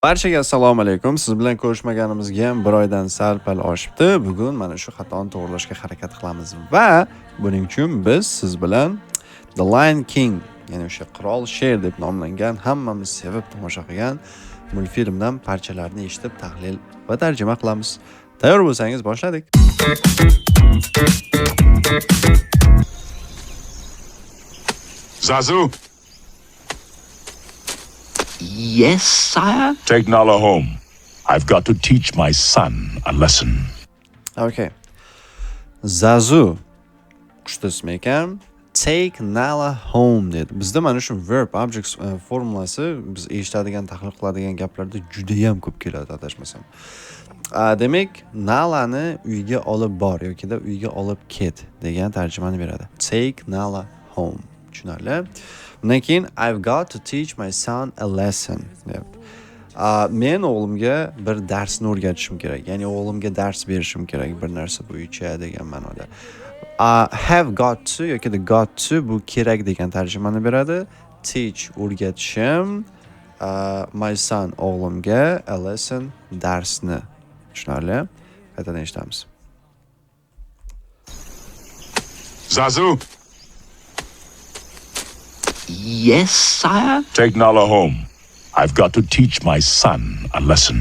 Barchaga assalomu alaykum. Siz bilan ko'rishmaganimizga ham bir oydan sal-pal oshibdi. Bugun mana shu xatoni to'g'rilashga harakat qilamiz va buning uchun biz siz bilan The Lion King, ya'ni o'sha Qirol Sher deb nomlangan, hammamiz sevib tomosha qilgan multfilmdan parchalarni eshitib tahlil va tarjima qilamiz. Tayyor bo'lsangiz boshladik. Zazu, Yes, sire? Take Nala home. I've got to teach my son a lesson. Okay. Zazu qushni ismi ekan. Take Nala home dedi. Bizda mana shu verb object formulasi biz eshitadigan, tahlil qiladigan gaplarda juda ham ko'p keladi, adashmasam. Demak, Nalani uyga olib bor yokida uyga olib ket degan tarjimani beradi. Take Nala home. Tushunarli. Undan keyin I've got to teach my son a lesson deyapti. Men o'g'limga bir darsni o'rgatishim kerak. Ya'ni o'g'limga dars berishim kerak bir narsa bo'yicha degan ma'noda. Have got to yoki got to bu kerak degan tarjimani beradi. Teach o'rgatishim, my son o'g'limga, a lesson darsni. Tushunarli? Qaytadan eshitamiz. Zazu, Yes, sire? Take Nala home. I've got to teach my son a lesson.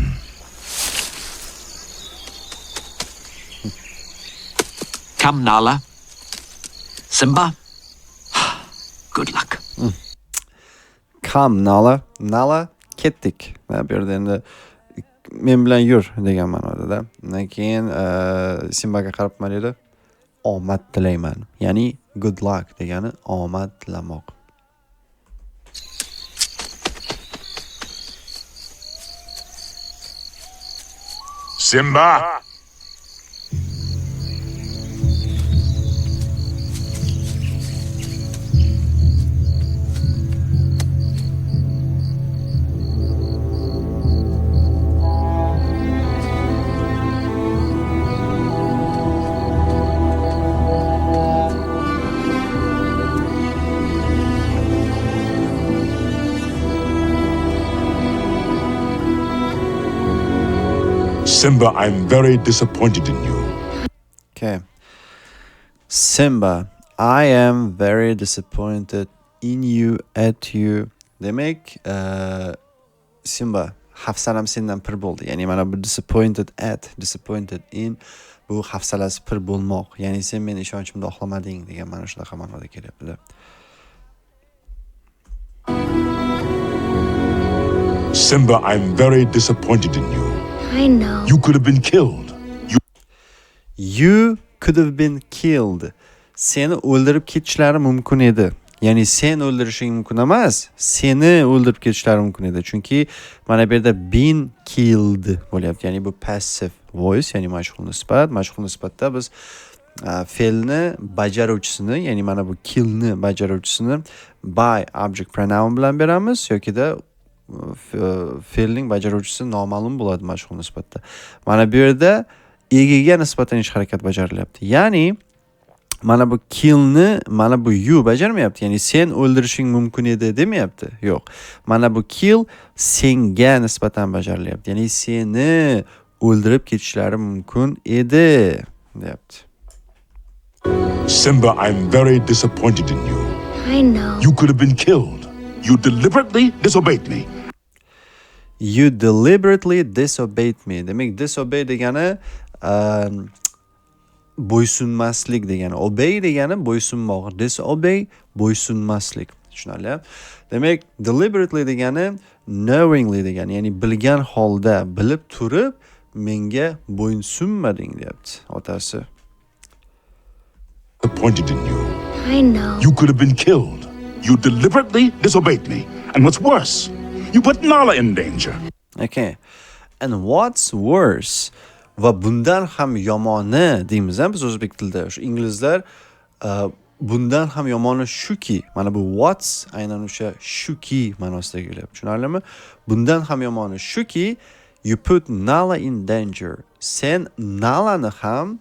Come, Nala. Simba. Good luck. Come Nala, Nala ketdik. Bu yerda endi men bilan yur degan ma'noda. Undan keyin Simbaga qarab nima deydi? Omad tilayman. Ya'ni good luck degani omad tilamoq. Simba! Simba, I'm very disappointed in you. Okay. Simba, I am very disappointed in you, at you. Demak, Simba, hafsalam sendan pir bo'ldi. Ya'ni mana bu disappointed at, disappointed in bu hafsalasi pir bo'lmoq. Ya'ni sen meni ishonchimni oqlamading degan mana shunaqa ma'noda kelyapti. Simba, I'm very disappointed in you. I know. You could have been killed. You could have been killed. Seni o'ldirib ketishlari mumkin edi. Ya'ni sen o'ldirishing mumkin emas, seni o'ldirib ketishlari mumkin edi. Chunki mana bu yerda been killed bo'lyapti. Ya'ni bu passive voice, ya'ni mashhur nisbat. Mashhur nisbatda biz fe'lni bajaruvchisini, ya'ni mana bu killni bajaruvchisini by object pronoun bilan beramiz yokida fe'lning bajaruvchisi noma'lum bo'ladi mashhur nisbatda. Mana bu yerda egaga nisbatan ish harakat bajarilyapti. Ya'ni mana bu killni mana bu you bajarmayapti. Ya'ni sen o'ldirishing mumkin edi demayapti. Yo'q. Mana bu kill senga nisbatan bajarilyapti. Ya'ni seni o'ldirib ketishlari mumkin edi deyapti. Simba, I'm very disappointed in you. I know. You could have been killed. You deliberately disobeyed me. You deliberately disobeyed me. Demak, disobey degani bo'ysunmaslik degani. Obey degani bo'ysunmoq. Disobey bo'ysunmaslik. Tushunarli? Demak, deliberately degani knowingly degani, ya'ni bilgan holda, bilib turib menga bo'ysunmading deyapti otasi. Disappointed in you. I know. You could have been killed. You deliberately disobeyed me. And what's worse, you put Nala in danger. Okay. And what's worse? Va bundan ham yomoni deymiz biz o'zbek tilida. O'sha inglizlar bundan ham yomoni shuki, mana bu what's aynan o'sha shuki ma'nosida kelyapti. Tushunarlimi? Bundan ham yomoni shuki, you put Nala in danger. Sen Nalani ham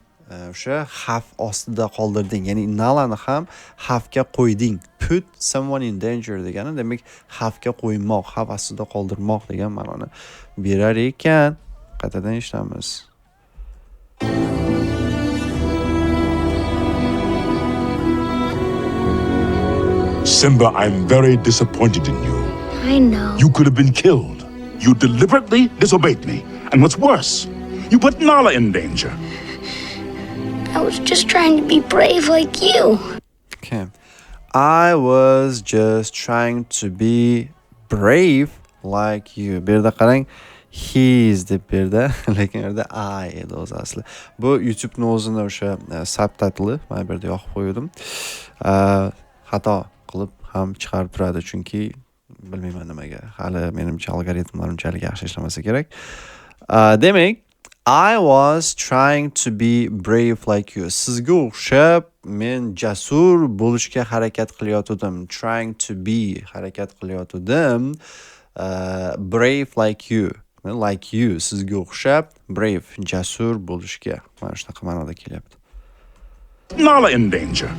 o'sha xavf ostida qoldirding. Ya'ni Nalani ham xavfga qo'yding. Put someone in danger degani demak xavfga qo'ymoq, xavf ostida qoldirmoq degan ma'noni berar ekan. Qaytadan eshitamiz. Simba, I'm very disappointed in you. I know. You could have been killed. You deliberately disobeyed me. And what's worse, you put Nala in danger. I was just trying to be brave like you. Okay. I was just trying to be brave like you. Bu yerda qarang, he's deb berdi, lekin yerda I edi o'zi asli. Bu YouTube'ni o'zini o'sha subtitli mana bu yerda yoqib qo'ydim. Xato qilib ham chiqarib turadi, chunki bilmayman nimaga. Hali menimcha algoritmlar unchalik yaxshi ishlamasa kerak. Demak, I was trying to be brave like you. Sizga o'xshab men jasur bo'lishga harakat qilayotgandim. Trying to be harakat qilayotgandim. Brave like you. Like you, sizga o'xshab brave, jasur bo'lishga. Mana shunaqa ma'noda kelyapti. Nala in danger.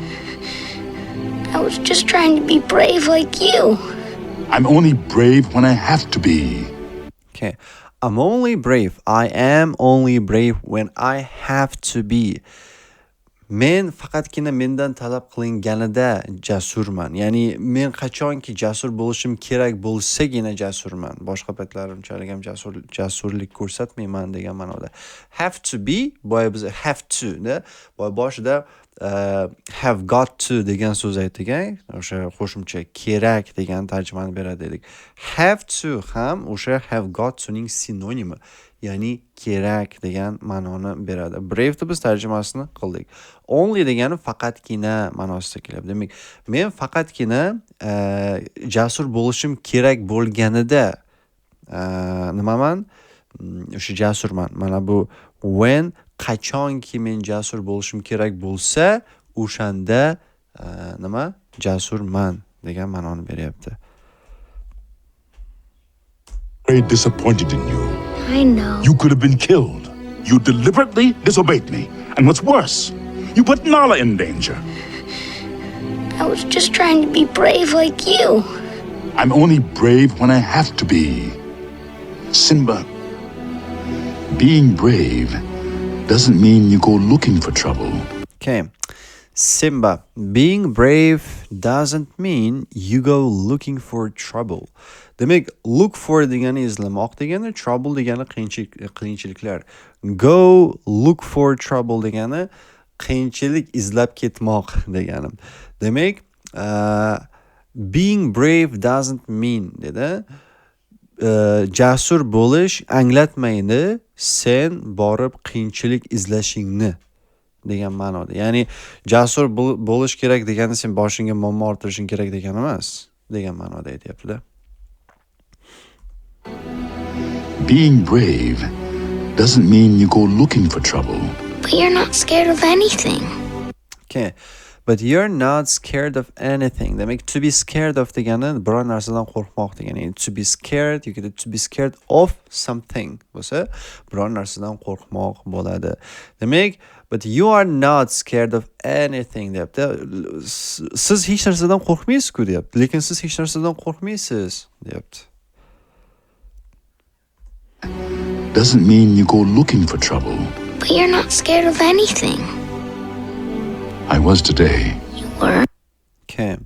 I was just trying to be brave like you. I'm only brave when I have to be. Okay. I'm only brave. I am only brave when I have to be. Men faqatgina mendan talab qilinganida jasurman. Ya'ni men qachonki jasur bo'lishim kerak bo'lsagina jasurman. Boshqa paytlar unchalik ham jasurlik ko'rsatmayman degan ma'noda. Have to be, boya biz have to da, boya boshida have got to degan so'z aytdik, o'sha qo'shimcha kerak degan tarjimani beradi dedik. Have to ham o'sha have got to ning sinonimi, ya'ni kerak degan ma'noni beradi. Brave ni biz tarjimasini qildik. Only degani faqatgina ma'nosida kelyapti. Demak, men faqatgina jasur bo'lishim kerak bo'lganida nimaman? O'sha jasurman. Mana bu when, qachonki men jasur bo'lishim kerak bo'lsa, o'shanda nima? Jasurman degan ma'noni beryapti. Very disappointed in you. I know. You could have been killed. You deliberately disobeyed me. And what's worse, you put Nala in danger. I was just trying to be brave like you. I'm only brave when I have to be. Simba, being brave doesn't mean you go looking for trouble. Okay. Simba, being brave doesn't mean you go looking for trouble. Demak, look for degani izlamoq degani, trouble degani qiyinchiliklar. Go look for trouble degani qiyinchilik izlab ketmoq degani. Demak, being brave doesn't mean dedi. Jasur bo'lish anglatmaydi sen borib qiyinchilik izlashingni degan ma'noda. Ya'ni jasur bo'lish kerak degani sen boshingga muammo orttirishing kerak degani emas degan ma'noda aytyapti-da. Being brave doesn't mean you go looking for trouble. But you're not scared of anything. Okay. But you're not scared of anything. Demak, to be scared of degani biror narsadan qo'rqmoq degani. Yani to be scared, you get to be scared of something bo'lsa, biror narsadan qo'rqmoq bo'ladi. Demak, but you are not scared of anything deyapti. Siz hech narsadan qo'rqmaysiz-ku deyapti. Lekin siz hech narsadan qo'rqmaysiz deyapti. Doesn't mean you go looking for trouble. But you're not scared of anything. I was today. You were. Okay.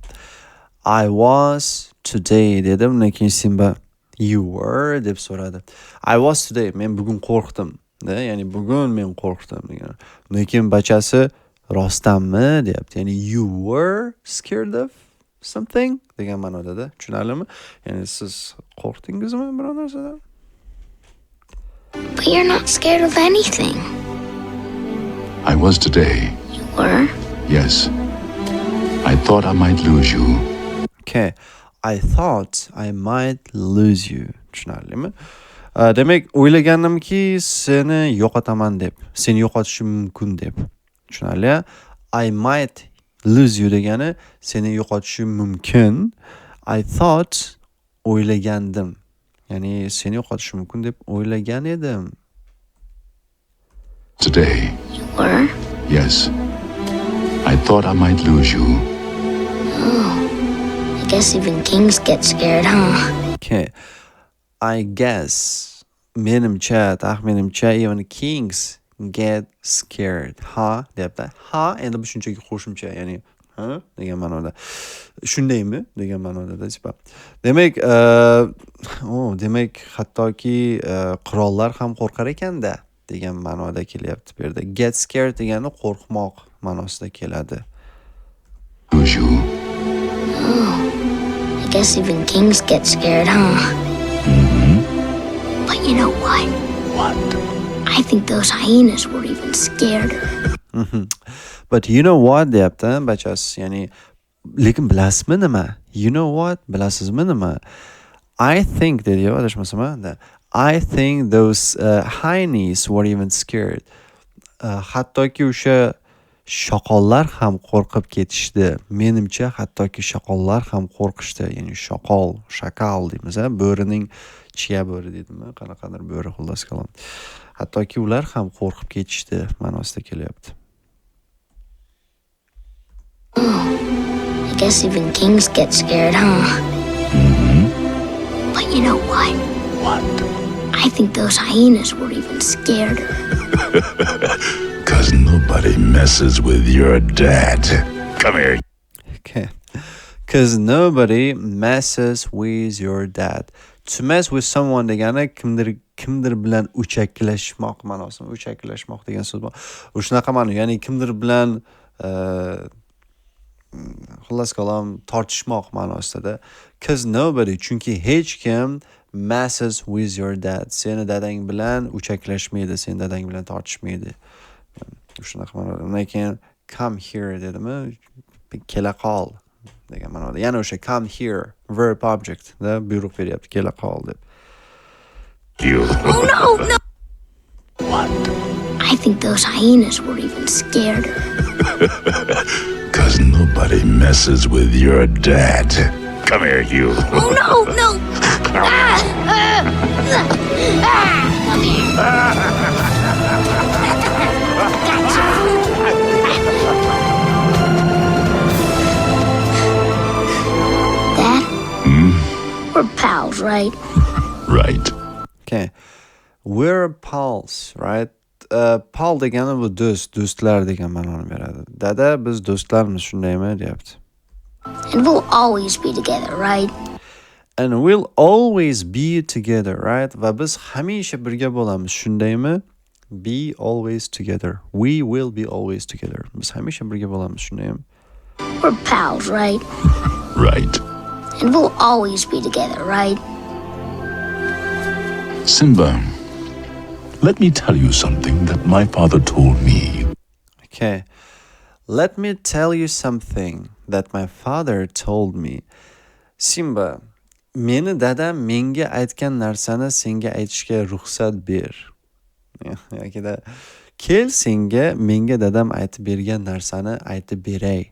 I was today dedim. Undan keyin Simba you were deb so'radi. I was today. Men bugun qo'rqdim. Ya'ni bugun men qo'rqdim degan. Undan keyin bachasi rostdanmi deyapti. Ya'ni you were scared of something degan ma'noda-da. Tushunarlimi? Ya'ni siz qo'rqdingizmi biror narsadan? But you're not scared of anything. I was today. You were? Yes. I thought I might lose you. Okay. I thought I might lose you. Tushunarlimi? Demak, o'ylaganimki seni yo'qotaman deb, seni yo'qotishim mumkin deb. Tushunarli? I might lose you degani seni yo'qotishim mumkin. I thought o'ylagandim. Ya'ni seni yo'qotishim mumkin deb o'ylagan edim. Today. You were? Yes. I thought I might lose you. Oh, I guess even kings get scared, huh? Okay. I guess, menimcha, taxminimcha, even kings get scared. Ha deyapti. Ha endi bu shunchaki qo'shimcha, ya'ni ha degan ma'noda. Shundaymi degan ma'noda типа. Demak, demak hattoki qirollar ham qo'rqar ekanda degan ma'noda kelyapti bu yerda. Get scared degani qo'rqmoq ma'nosida keladi. Lose you. Oh, I guess even kings get scared, huh? Mm-hmm. But you know what? What? I think those hyenas were even scareder. But you know what deyapti bachasi, ya'ni lekin bilasizmi nima? You know what? Bilasizmi nima? I think dedi, adashmasam, I think those hyenas were even scared. Hattoki o'sha shoqollar ham qo'rqib ketishdi. Menimcha hattoki shoqollar ham qo'rqishdi. Ya'ni shoqol, shakal deymiz, bo'rining chiya bo'ri deydimi? Qanaqadir bo'ri, xullas kalom. Hattoki ular ham qo'rqib ketishdi ma'nosida kelyapti. Oh, I guess even kings get scared, huh? Mm-hmm. But you know what? What? I think those hyenas were even scareder. 'Cause nobody messes with your dad. Come here. Okay. 'Cause nobody messes with your dad. To mess with someone degani kimdir bilan o'chaklashmoq ma'nosi. O'chaklashmoq degan so'z bor. Shunaqa ma'no, ya'ni kimdir bilan xullas kalom tortishmoq ma'nosida. 'Cause nobody, chunki hech kim messes with your dad. Seni dadang bilan o'chaklashmaydi, seni dadang bilan tortishmaydi. Shunaqa ma'noda. Undan keyin come here dedimi? Kela qol degan ma'noda. Yana o'sha come here verb object da buyruq beryapti, kela qol deb. You. Oh no, no. What? I think those hyenas were even scareder. 'Cause nobody messes with your dad. Come here, you. Oh no, no. Ah, ah, ah, come here. Gotcha. Dad? Hmm? We're pals, right? Right. Okay. We're pals, right? Pal degani bu do'st, do'stlar degan ma'noni beradi. Dada, biz do'stlarmiz, shundaymi deyapti. And we'll always be together, right? And we'll always be together, right? Va biz hamisha birga bo'lamiz, shundaymi? Be always together. We will be always together. Biz hamisha birga bo'lamiz, shundaymi? We're pals, right? Right. And we'll always be together, right? Simba, let me tell you something that my father told me. Okay. Let me tell you something that my father told me. Simba, meni dadam menga aytgan narsani senga aytishga ruxsat ber. Yoki-da kel senga menga dadam aytib bergan narsani aytib beray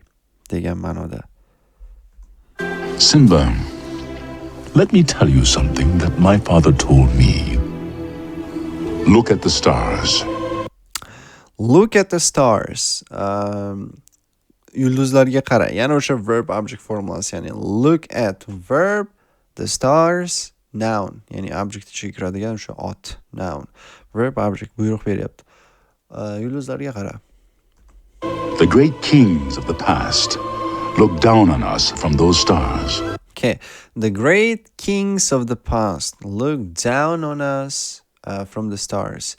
degan ma'noda. Simba, let me tell you something that my father told me. Look at the stars. Look at the stars. Yulduzlarga qara. Yana o'sha verb object formulasi, ya'ni look at verb, the stars noun, ya'ni object ichiga kiradigan o'sha ot noun. Verb object buyruq beryapti. Yulduzlarga qara. The great kings of the past look down on us from those stars. Okay, the great kings of the past look down on us from the stars.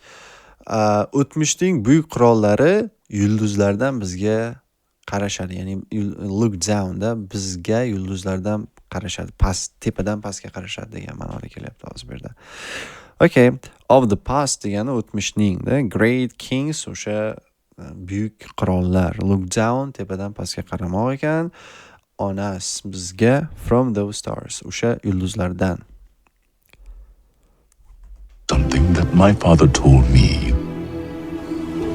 O'tmishning buyuk qirollari yulduzlardan bizga qarashadi, ya'ni look down da bizga yulduzlardan qarashadi, past, tepadan pastga qarashadi degan ma'noda kelyapti hozir bu yerda. Okay, of the past degani o'tmishning da, great kings o'sha buyuk qirollar, look down tepadan pastga qaramoq ekan, on us bizga, from those stars o'sha yulduzlardan. Something that my father told me.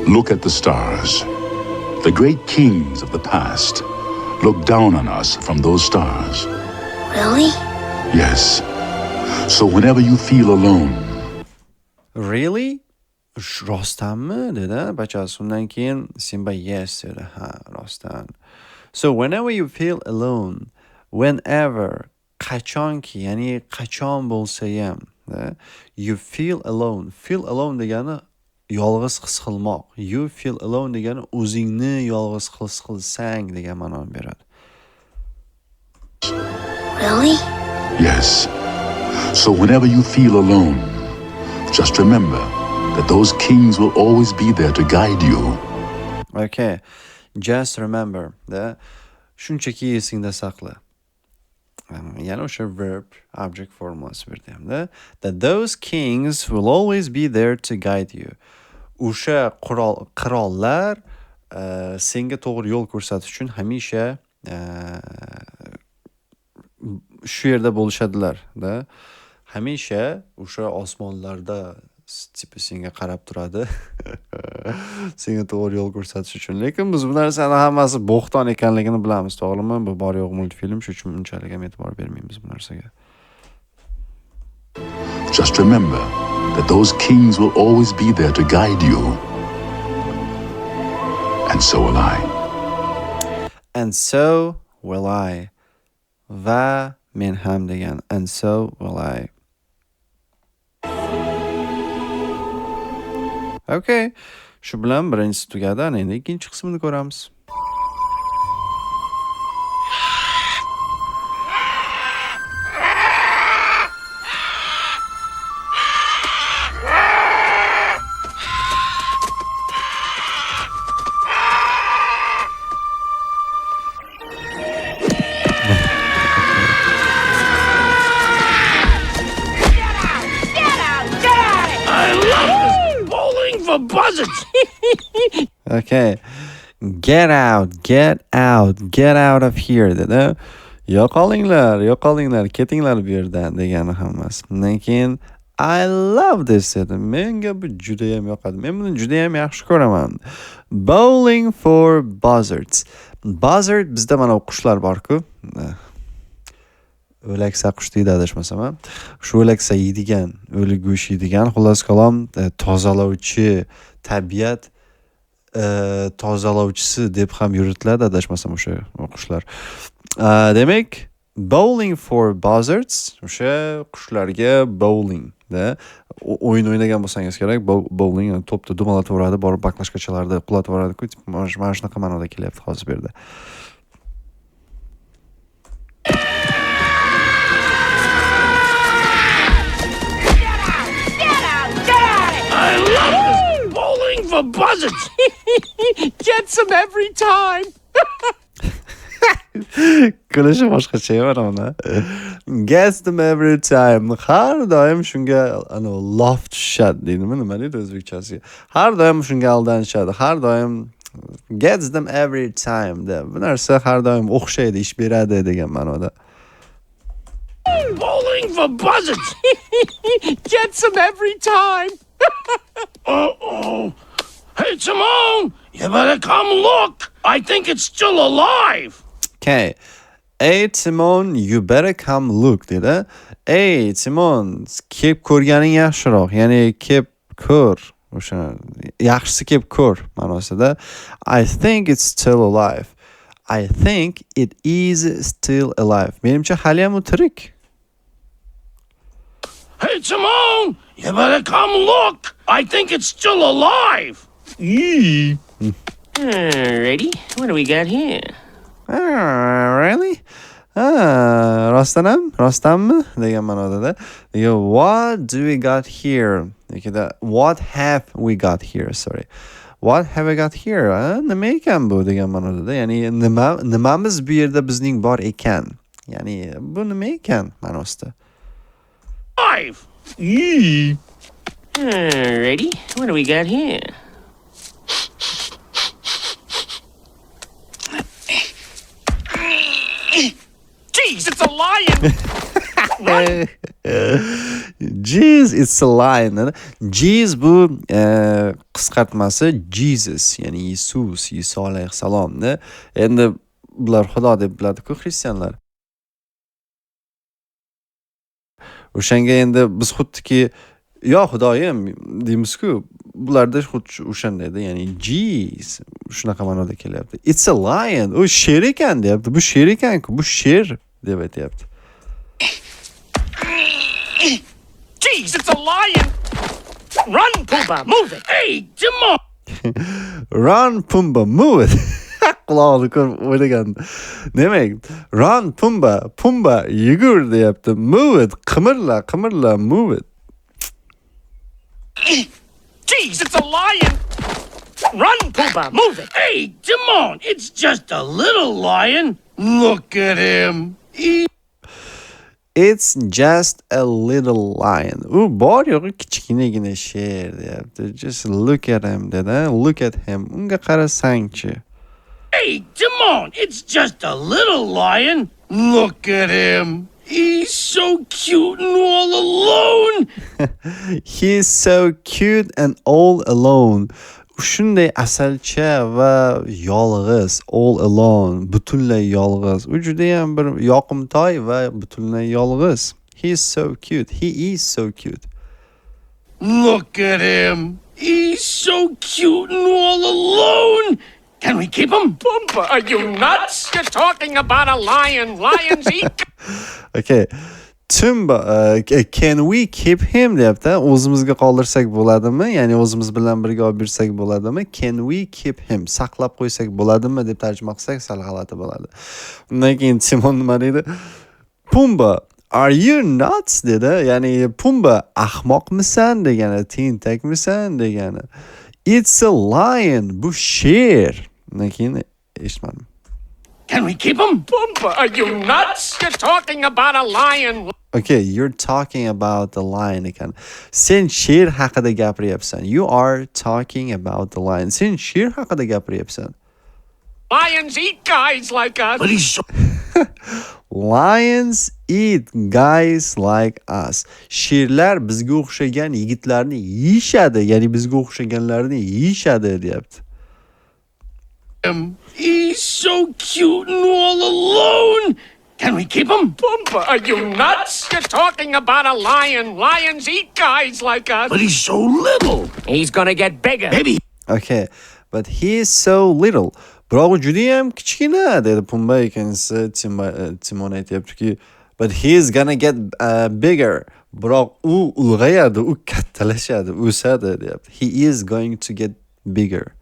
Look at the stars. The great kings of the past look down on us from those stars. Really? Yes. So whenever you feel alone. Really? Rostdanmi dedi bachasi. Undan keyin Simba yes dedi. Ha, rostdan. So whenever you feel alone, whenever, qachonki, ya'ni qachon bo'lsa ham, you feel alone. Feel alone degani yolg'iz his qilmoq. You feel alone degani o'zingni yolg'iz his qilsang degan ma'noni beradi. Really? Yes. So whenever you feel alone, just remember that those kings will always be there to guide you. Okay. Just remember da, shunchaki esingda saqla. Yana o'sha verb object formulasi bu yerda hamda that those kings will always be there to guide you. O'sha qirollar senga to'g'ri yo'l ko'rsatish uchun hamisha shu yerda bo'lishadilar da. Hamisha o'sha osmonlarda tipi senga qarab turadi. Senga to'g'ri yo'l ko'rsatish uchun. Lekin biz bu narsani hammasi bo'xton ekanligini bilamiz, to'g'rimi? Bu bor yo'q multfilm, shuning uchun unchalik ham e'tibor bermaymiz bu narsaga. Just remember that those kings will always be there to guide you. And so will I. And so will I. Va men ham degan. And so will I. Okay. Shu bilan birinchisi tugadi. Ana endi ikkinchi qismini ko'ramiz. Okay. Get out, get out, get out of here dedi. Yo'qolinglar, yo'qolinglar, ketinglar bu yerdan degani hammasi. Undan keyin I love this dedi. Menga bu juda ham yoqadi. Men buni juda ham yaxshi ko'raman. Bowling for buzzards. Buzzard bizda mana qushlar bor-ku. O'laksa qush deydi adashmasam. Shu o'laksa yeydigan, o'lik go'sht yeydigan, xullas kalom tozalovchi tabiat tozalovchisi deb ham yuritiladi adashmasam o'sha qushlar. Demak, bowling for buzzards, o'sha qushlarga bowling da o'yin o'ynagan bo'lsangiz kerak. Bowling to'pni dumalatib uradi, borib baklashkachalarda qulatib yuboradi-ku. Mana shunaqa ma'noda kelyapti hozir bu yerda. I love this bowling for buzzards. Gets them every time. Kulishi boshqacha mana uni. Gets them every time. Har doim shunga lof tushishadi deydimi, nima deydi o'zbekchasiga? Har doim shunga aldanishadi. Har doim gets them every time deb. Bu narsa har doim o'xshaydi, ish beradi degan ma'noda. Bowling for buzzards. Gets them every time. Uh-oh. Hey, Timon, you better come look. I think it's still alive. Okay. Hey, Timon, you better come look dedi. Hey, Timon, kelib ko'rganing yaxshiroq. Ya'ni kelib ko'r. O'sha yaxshisi kelib ko'r ma'nosida. I think it's still alive. I think it is still alive. Menimcha hali ham u tirik. Hey, Timon, you better come look. I think it's still alive. Alrighty, what do we got here? Really? Rostdan ham? Rostdanmi? Degan ma'noda. What do we got here? What have we got here? Sorry. What have we got here? Nima ekan bu degan ma'noda. Ya'ni nimamiz bu yerda bizning bor ekan? Ya'ni bu nima ekan ma'nosida. Alrighty, what do we got here? Jeez, it's a lion. Jeez, it's a lion. Jeez bu qisqartmasi Jesus, ya'ni Yesus, Iso alayhissalomni. Endi bular Xudo deb biladi-ku xristianlar. O'shanga endi biz xuddiki yo Xudoyim deymiz-ku, Bularda xuddi o'shandayda, ya'ni jeez shunaqa ma'noda kelyapti. It's a lion. U sher ekan deyapti. Bu sher ekan-ku, bu sher deb aytyapti. Jeez, it's a lion! Run, Pumbaa, move it! Hey, Timon! Run Pumba, move it. Qulog'ini ko'rib o'ylagan. Demak, run Pumba, Pumba yugur deyapti. Move it, qimirla, qimirla, move it. Jeez, it's a lion! Run, Pumbaa, move it! Hey, Timon, it's just a little lion. Look at him. He It's just a little lion. U bor yo'g'i kichkinagina sher deyapti. Just look at him dedi. Look at him. Unga qarasangchi. Hey, Timon, it's just a little lion. Look at him. He's so cute and all alone. He's so cute and all alone. Shunday asalcha va yolg'iz, all alone, butunlay yolg'iz. U judayam bir yoqimtoy va butunlay yolg'iz. He is so cute. He is so cute. Look at him. He's so cute and all alone. Can we keep him? Pumbaa, are you nuts? You're talking about a lion. Lions eat Okay. Tumba, can we keep him deyapti. O'zimizga qoldirsak bo'ladimi? Ya'ni o'zimiz bilan birga olib yursak bo'ladimi? Can we keep him? Saqlab qo'ysak bo'ladimi deb tarjima qilsak sal g'alati bo'ladi. Undan keyin Timon nima deydi? Pumba, are you nuts dedi. Ya'ni Pumba ahmoqmisan degani, tentakmisan degani. It's a lion. Bu sher. Undan keyin eshitmadim. Can we keep him? Pumbaa, are you nuts? You're talking about a lion. Okay, you're talking about the lion ekan. Sen sher haqida gapiryapsan. You are talking about the lion. Sen sher haqida gapiryapsan. Lions eat guys like us. But he's so Lions eat guys like us. Sherlar bizga o'xshagan yigitlarni yeyishadi, ya'ni bizga o'xshaganlarni yeyishadi deyapti. him. He's so cute and all alone. Can we keep him? Pumbaa, are you nuts? You're talking about a lion. Lions eat guys like us. But he's so little. He's gonna get bigger. Maybe Okay, but he is so little. Biroq u judayam kichkina dedi Pumba. Ikkinchisi Timon aytyaptiki, but he is gonna get bigger. Biroq u ulg'ayadi, u kattalashadi, o'sadi deyapti. He is going to get bigger.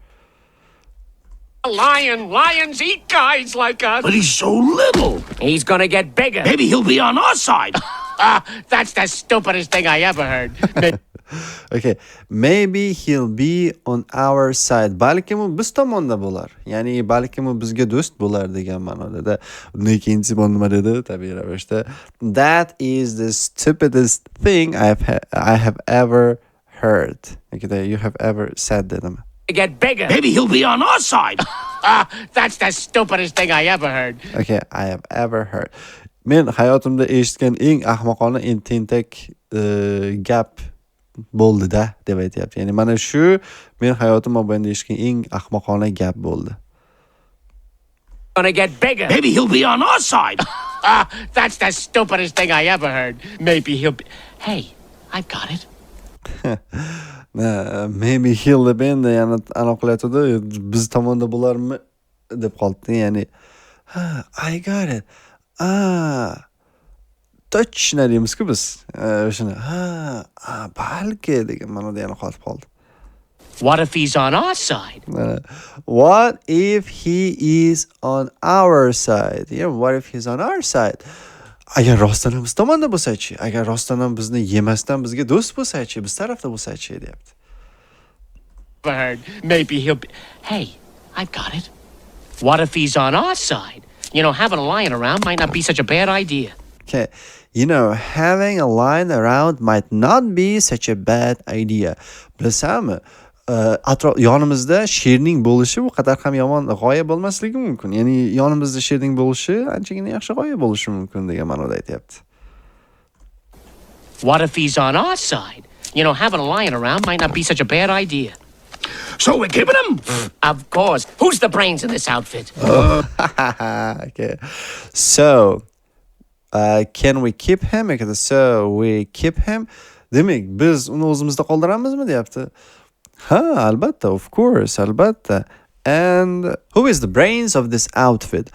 A lion. Lions eat guys like us. But he's so little. He's gonna get bigger. Maybe he'll be on our side. That's the stupidest thing I ever heard. Okay, maybe he'll be on our side. Balkim u biz tomonda bo'lar. Ya'ni balkim u bizga do'st bo'lar degan ma'noda. Undan keyin Timon nima dedi? Tabiiy ravishda, that is the stupidest thing I have ever heard. Okay, you have ever said dedim. Get bigger. Maybe he'll be on our side. That's the stupidest thing I ever heard. Okay, I have ever heard. Men hayotimda eshitgan eng ahmoqona, eng tentak gap bo'ldi-da deb aytyapti. Ya'ni mana shu men hayotim mobaynida eshitgan eng ahmoqona gap bo'ldi. Gonna get bigger. Maybe he'll be on our side. That's the stupidest thing I ever heard. Maybe he'll be. Hey, I've got it. Maybe he'll deb endi yana anaqa qilyotgandi, biz tomonda bo'larmi deb qoldi. Ya'ni ha, I got it. Ah, точно deymizku biz. O'shani ha, balki degan ma'noda yana qotib qoldi. What if he's on our side? What if he is on our side? Yeah, what if he's on our side? Agar rostdan ham biz tomonda bo'lsa-chi? Agar rostdan ham bizni yemasdan bizga do'st bo'lsa-chi, biz tarafda bo'lsa-chi deyapti. Heard. Maybe he'll be. Hey, I've got it. What if he's on our side? You know, having a lion around might not be such a bad idea. Okay. You know, having a lion around might not be such a bad idea. Bilasanmi, atrof yonimizda sherning bo'lishi u qadar ham yomon g'oya bo'lmasligi mumkin. Ya'ni yonimizda sherning bo'lishi anchagina yaxshi g'oya bo'lishi mumkin degan ma'noda aytyapti. What if he's on our side? You know, having a lion around might not be such a bad idea. So we're keeping him? Of course. Who's the brains in this outfit? Okay. So, can we keep him? Okay, so we keep him. Demak, biz uni o'zimizda qoldiramizmi deyapti. Ha, albatta, of course, albatta. And who is the brains of this outfit?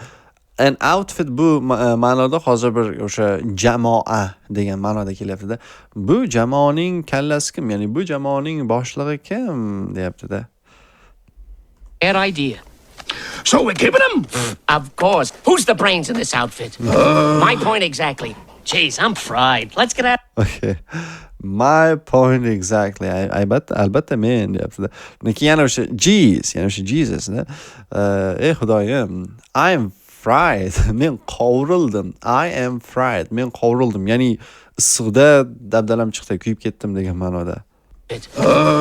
An outfit bu ma'noda hozir bir o'sha jamoa degan ma'noda kelyapti-da. Bu jamoaning kallasi kim? Ya'ni bu jamoaning boshlig'i kim deyapti-da. Bad idea. So we're keeping him? Of course. Who's the brains in this outfit? My point exactly. Jeez, I'm fried. Let's get out. Okay. My point exactly. Albatta, albatta men deyapti-da. Keyin yana o'sha jeez, yana o'sha Jesus, da. Ey xudoyim, I'm fried. Men qovurildim. I am fried. Men qovurildim. Ya'ni issiqda dabdalam chiqdi, kuyib ketdim degan ma'noda.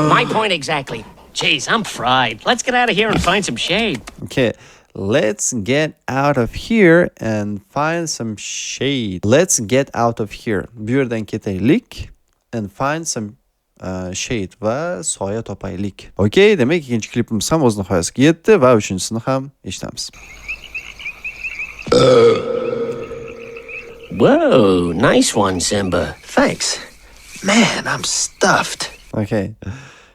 My point exactly. Jeez, I'm fried. Let's get out of here and find some shade. Okay. Let's get out of here and find some shade. Let's get out of here. Bu yerdan ketaylik and find some shade va soya topaylik. Okay, demak ikkinchi klipimiz ham o'z nihoyasiga yetdi va uchinchisini ham eshitamiz. Whoa, nice one, Simba. Thanks. Man, I'm stuffed. Okay.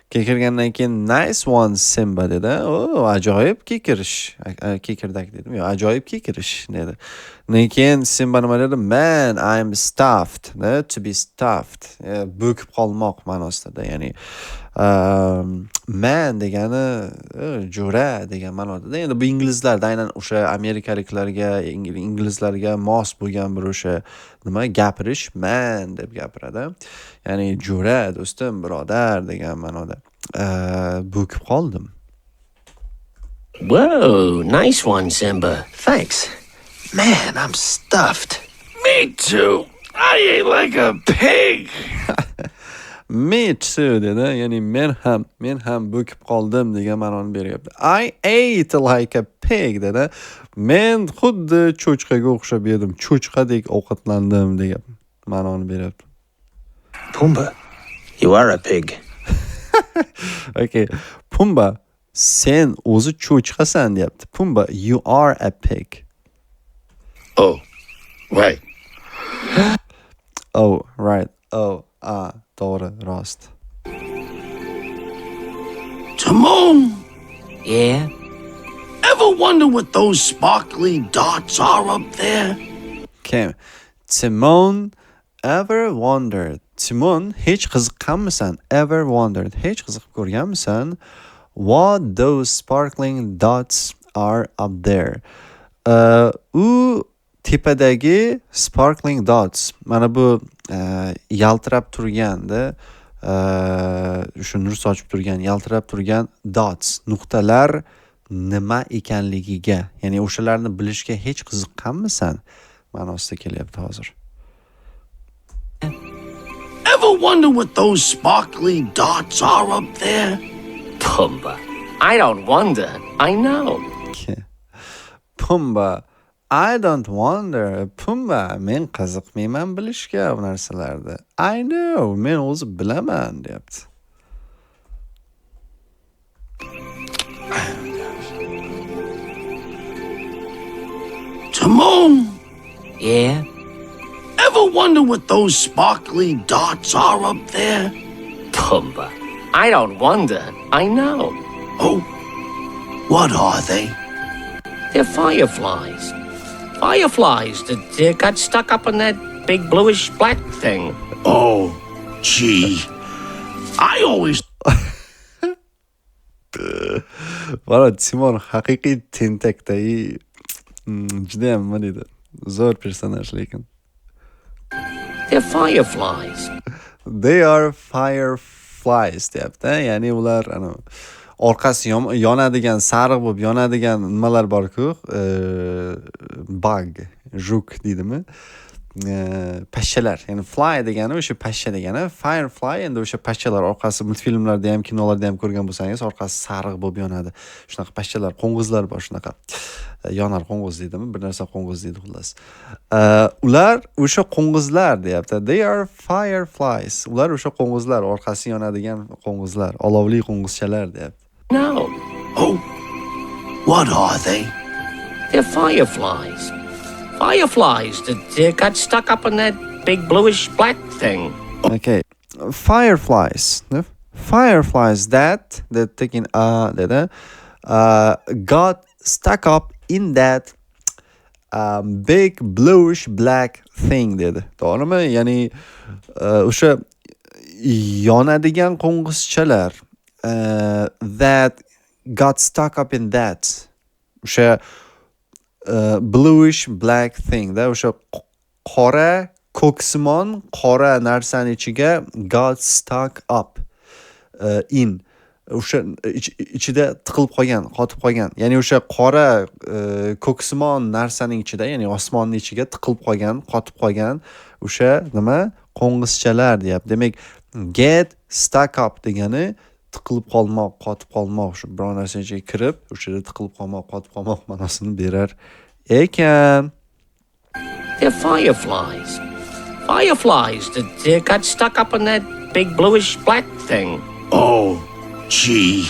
Kekirgandan keyin nice one Simba dedi. O, ajoyib kekirish. Kekirdak dedim. Yo'q, ajoyib kekirish dedi. Undan keyin Simba nima dedi? Man, I'm stuffed. To be stuffed. Bo'kib qolmoq ma'nosida. Ya'ni man degani jo'ra degan ma'noda. Endi bu inglizlarda aynan o'sha amerikaliklarga, inglizlarga mos bo'lgan bir o'sha nima gapirish, man deb gapiradi. Ya'ni jo'ra, do'stim, birodar degan ma'noda. Bo'kib qoldim. Whoa, nice one, Simba. Thanks. Man, I'm stuffed. Me too. I ate like a pig. Me too dedi. Ya'ni men ham bo'kib qoldim degan ma'noni beryapti. I ate like a pig dedi. Men xuddi cho'chqaga o'xshab yedim. Cho'chqadek ovqatlandim degan ma'noni beryapti. Pumbaa, you are a pig. Okay. Pumba, sen o'zi cho'chqasan deyapti. Pumba, you are a pig. Oh, right. Oh, right. Oh, ah, to'g'ri, rost. Timon, Yeah? ever wonder what those sparkly dots are up there? Okay. Timon ever wondered. Timon, hech qiziqqanmisan? Ever wondered. Hech qiziqib ko'rganmisan? What those sparkling dots are up there? U tepadagi sparkling dots, mana bu yaltirab turganda, shu nur sochib turgan, yaltirab turgan dots, nuqtalar nima ekanligiga, ya'ni o'shalarni bilishga hech qiziqqanmisan ma'nosida kelyapti hozir. Ever wonder what those sparkly dots are up there? Pumbaa. I don't wonder. I know. Pumba, I don't wonder. Pumba, men qiziqmayman bilishga bu narsalarni. I know, men o'zi bilaman deyapti. Timon, Yeah? ever wonder what those sparkly dots are up there? Pumbaa. I don't wonder. I know. Oh, what are they? They're fireflies. Fireflies that got stuck up on that big bluish black thing. Oh, gee. I always Mana Timon haqiqiy tentakda и judayam nima deydi, zo'r personaj lekin. They're fireflies. They are fireflies deyapti. Ya'ni ular ana orqasi yonadigan, sariq bo'lib yonadigan nimalar bor-ku, bug, жук deydimi? Pashshalar. Ya'ni fly degani o'sha pashsha degani. Firefly endi o'sha pashshalar orqasi multfilmlarda ham, kinolarda ham ko'rgan bo'lsangiz, orqasi sariq bo'lib yonadi. Shunaqa pashshalar, qo'ng'izlar bor shunaqa. Yonar qo'ng'iz deydimi? Bir narsa qo'ng'iz deydi xullas. Ular o'sha qo'ng'izlar deyapti. They are fireflies. Ular o'sha qo'ng'izlar, orqasi yonadigan qo'ng'izlar, olovli qo'ng'izchalar deyapti. No, Oh, what are they? They're fireflies. Fireflies that got stuck up on that big bluish black thing. Okay. Fireflies. Fireflies that dedi, keyin a dedi, got stuck up in that big bluish black thing dedi. To'g'rimi? Ya'ni o'sha yonadigan qo'ng'izchalar that got stuck up in that o'sha bluish black thing da, o'sha qora ko'ksimon qora narsani ichiga got stuck up in, o'sha ichida tiqilib qolgan, qotib qolgan. Ya'ni o'sha qora ko'ksimon narsaning ichida, ya'ni osmonni ichiga tiqilib qolgan, qotib qolgan o'sha nima, qo'ng'izchalar deyapti. Demak, get stuck up degani tiqilib qolmoq, qotib qolmoq, shu biror narsani ichiga kirib, o'sha yerda tiqilib qolmoq, qotib qolmoq ma'nosini berar ekan. They're fireflies. Fireflies that got stuck up in that big bluish black thing. Oh, gee.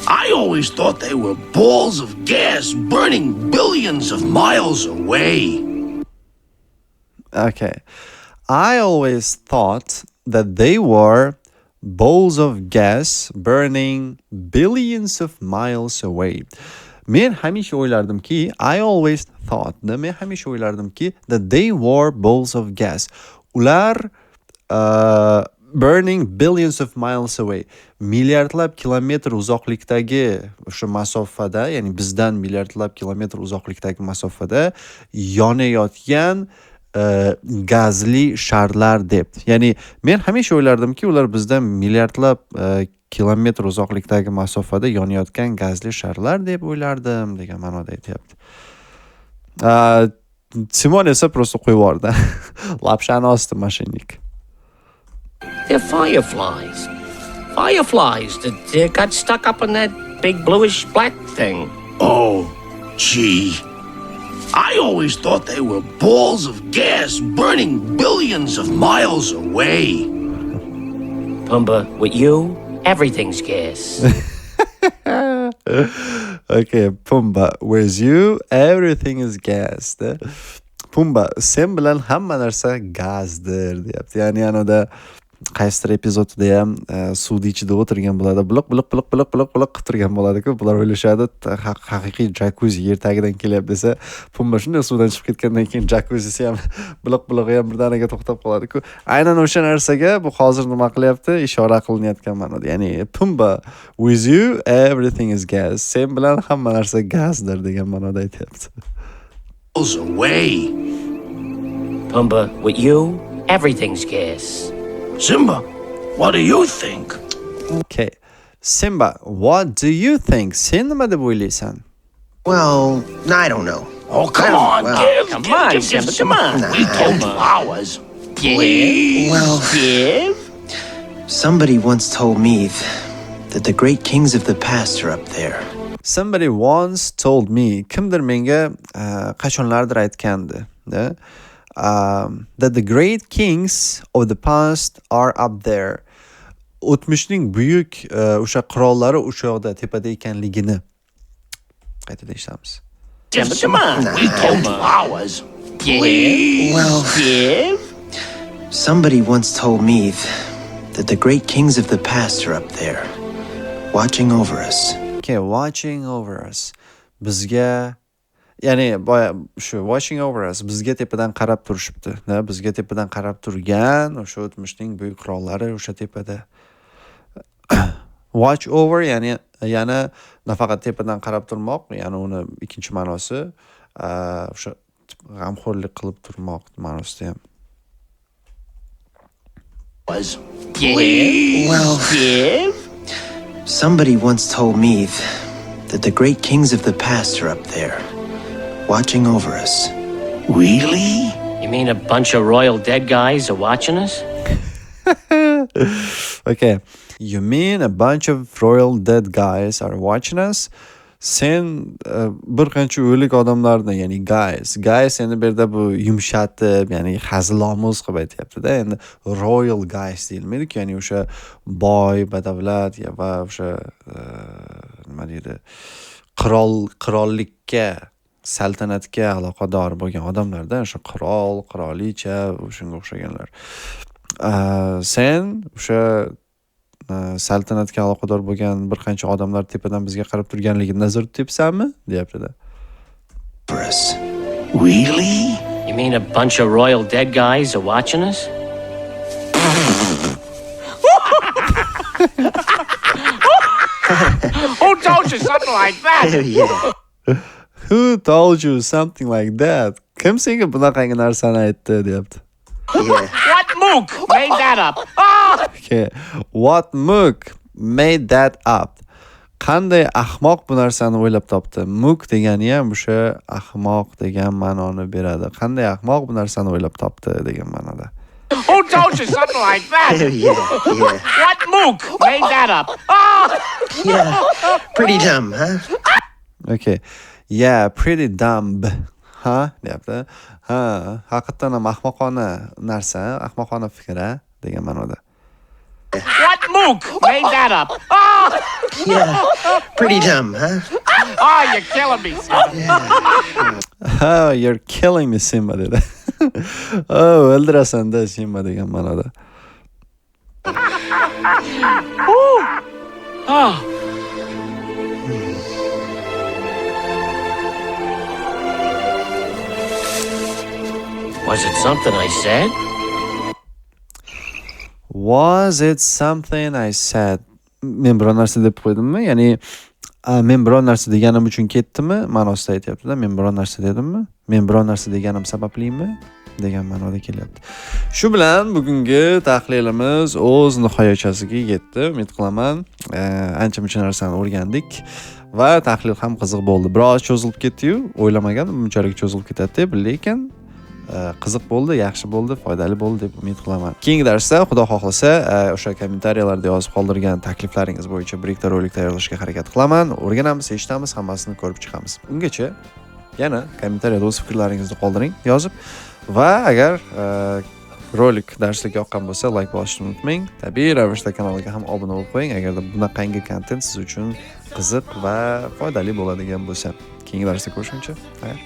I always thought they were balls of gas burning billions of miles away. Okay. I always thought that they were balls of gas burning billions of miles away. Men hamisha o'ylardimki, I always thought, men hamisha o'ylardimki, that they were balls of gas. Ular burning billions of miles away. Milliardlab kilometr uzoqlikdagi o'sha masofada, ya'ni bizdan milliardlab kilometr uzoqlikdagi masofada yonayotgan gazli sharlar deb. Ya'ni men hamisha o'ylardimki, ular bizdan milliardlab kilometr uzoqlikdagi masofada yonayotgan gazli sharlar deb o'ylardim degan ma'noda aytyapti. Timon esa просто qo'yib yubordi. Lapshani osdi мошенник. They're fireflies. Fireflies that got stuck up in that big bluish black thing. Oh, gee. I always thought they were balls of gas burning billions of miles away. Pumbaa, with you, everything's gas. Okay, Pumba, with you, everything is gas. Pumba, sen bilan hamma narsa gazdir deyapti. Ya'ni anada qaysidir epizodida ham suvni ichida o'tirgan bo'ladi, buliq buliq buliq buliq buliq buliq qilib turgan bo'ladi-ku. Bular o'ylashadi haqiqiy jakuzi yer tagidan kelyapti desa, Pumba shunday suvdan chiqib ketgandan keyin jakuzisi ham buliq bulig'i ham birdaniga to'xtab qoladi-ku. Aynan o'sha narsaga bu hozir nima qilyapti, ishora qilinayotgan ma'noda. Ya'ni Pumba, with you everything is gas, sen bilan hamma narsa gazdir degan ma'noda aytyapti. Away. Pumbaa, with you everything's gas. Simba, what do you think? Okay. Simba, what do you think? Sen nima deb o'ylaysan? Well, I don't know. Oh, come on, well, give, Come give, on, give, Simba, give, come on. We told you ours. Give. Please. Well, Give. somebody once told me that the great kings of the past are up there. Somebody once told me, kimdir menga qachonlardir aytgandi, da? That the great kings of the past are up there. O'tmishning buyuk o'sha qirollari o'sha yoqda tepada ekanligini. Qaytadan eshitamiz. Simba, come on. We told you ours. Give. Well, Give. somebody once told me that the great kings of the past are up there, watching over us. Okay, watching over us. Bizga, ya'ni boya shu watching over us, bizga tepadan qarab turishibdi, da? Bizga tepadan qarab turgan o'sha o'tmishning buyuk qirollari o'sha tepada. Watch over, ya'ni yana nafaqat tepadan qarab turmoq, ya'ni uni ikkinchi ma'nosi o'sha g'amxo'rlik qilib turmoq ma'nosida ham. Was. Give. Well, Give. somebody once told me that the great kings of the past are up there, watching over us. Really? You mean a bunch of royal dead guys are watching us? Okay. You mean a bunch of royal dead guys are watching us? Sen bir qancha o'lik odamlarni, ya'ni guys, guys endi bu yerda bu yumshatib, ya'ni hazilomuz qilib aytyapti-da. Endi royal guys deyilmaydi-ku, ya'ni o'sha boy, badavlat va o'sha nima deydi, qirollikka, saltanatga aloqador bo'lgan odamlarda, o'sha qirol, qirolicha, o'shanga o'xshaganlar. Sen o'sha Saltanatga aloqador bo'lgan bir qancha odamlar tepadan bizga qarab turganligini nazarda tutyapsanmi, deyapti-da. Us. Really? You mean a bunch of royal dead guys are watching us? Who told you something like that? Yeah. Who told you something like that? Kim senga bunaqangi narsani aytdi, deyapti. Yeah. What mook made that up? Ah! Okay. What mook made that up? Qanday ahmoq bu narsani o'ylab topdi? Mook degani ham o'sha ahmoq degan ma'noni beradi. Qanday ahmoq bu narsani o'ylab topdi degan ma'noda. Who told you something like that? Yeah. Yeah. What mook made that up? Ah! Yeah. Pretty dumb, huh? Okay. Yeah, pretty dumb. Ha, deyapti. Ha, haqiqatan ham ahmoqona narsa, ahmoqona fikr, a, degan ma'noda. What mook made that up? Ah! Yeah. Pretty dumb, huh? Oh, you're killing me, Simba. Oh, you're killing me, Simba, dedi. Oh, o'ldirasan-da, Simba, degan ma'noda. Oh. Was it something I said? Was it something I said? Men biror narsa deb qo'ydimmi? Ya'ni men biror narsa deganim uchun ketdimi? Ma'nosida aytyapti-da. Men biror narsa dedimmi? Men biror narsa deganim sabablimi? Degan ma'noda kelyapti. Shu bilan bugungi tahlilimiz o'z nihoyachasiga yetdi. Umid qilaman, ancha-muncha narsani o'rgandik va tahlil ham qiziq bo'ldi. Biroz cho'zilib ketdi-yu, o'ylamagandim bunchalik cho'zilib ketadi deb, lekin qiziq bo'ldi, yaxshi bo'ldi, foydali bo'ldi deb umid qilaman. Keyingi darsda Xudo xohlasa, o'sha kommentariyalarda yozib qoldirgan takliflaringiz bo'yicha bir ikkita rolik tayyorlashga harakat qilaman. O'rganamiz, eshitamiz, hammasini ko'rib chiqamiz. Ungacha yana kommentariyada o'z fikrlaringizni qoldiring, yozib, va agar rolik darslik yoqqan bo'lsa, like bosishni unutmang. Tabiiy ravishda kanalga ham obuna bo'lib qo'ying agarda bunaqangi kontent siz uchun qiziq va foydali bo'ladigan bo'lsa. Keyingi darsda ko'rishguncha, xayr.